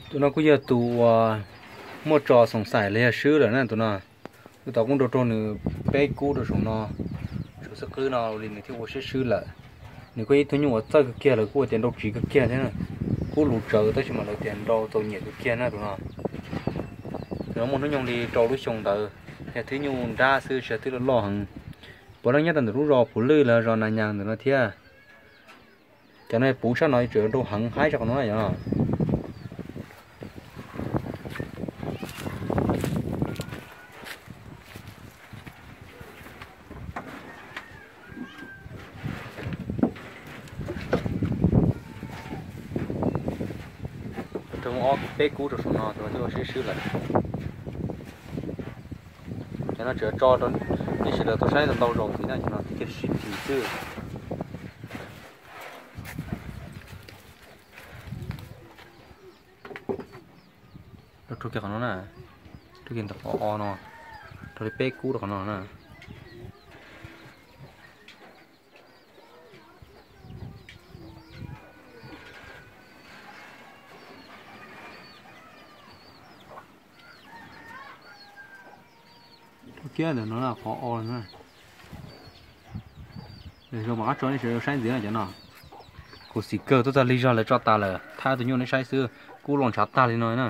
Tus no kuj yog tus uas muaj tso xoom xaim los yog swb lawm na tus no. Tus tod kuj nrau raug nws peb kub rau saum no, saum xub qwb no li nws thiaj ua siab swb lawm. Nws kuj ib tug nyuj uas txawj kawg kiag lawm kuj ua tias nrau tsiv kawg kiag thiab na. Kub lus tsawv tab sis mas lawv tias nrau txaus nyiam kawg kiag na tus no. Tus no muaj hnub nyoog li rau lub xyoo ntawd, yog thwb nyuj nrab xwb tsis yog thwb loj loj heev. Puav leej nyob tau ntawm lub zos Phuv Lwj los zos Nas Nyas ntawm no thiab. Cov no puv sab no tseem rau heev haib tso qhov no yom. Rau ob peb kub rau saum no tus no twb ua siab swb lawm. Cov no tseem tso rau nej sawv daws tau saib ntau zaus ntxiv na, cov no tiag tiag sib phim xwb. Rau kiag qhov no na, rau kiag ntawm qhov o no, rau li peb kub rau qhov no na. Rau kiag ntawm no na qhov o na. Zoo mas qab tso nej sawv daws saib ntxiv na cov no. Khuv xim kawg tuaj txog lig zog lawv tso tas lawm, thab tus nyuj nej saib xwb, kub loj ntshav tag li no na.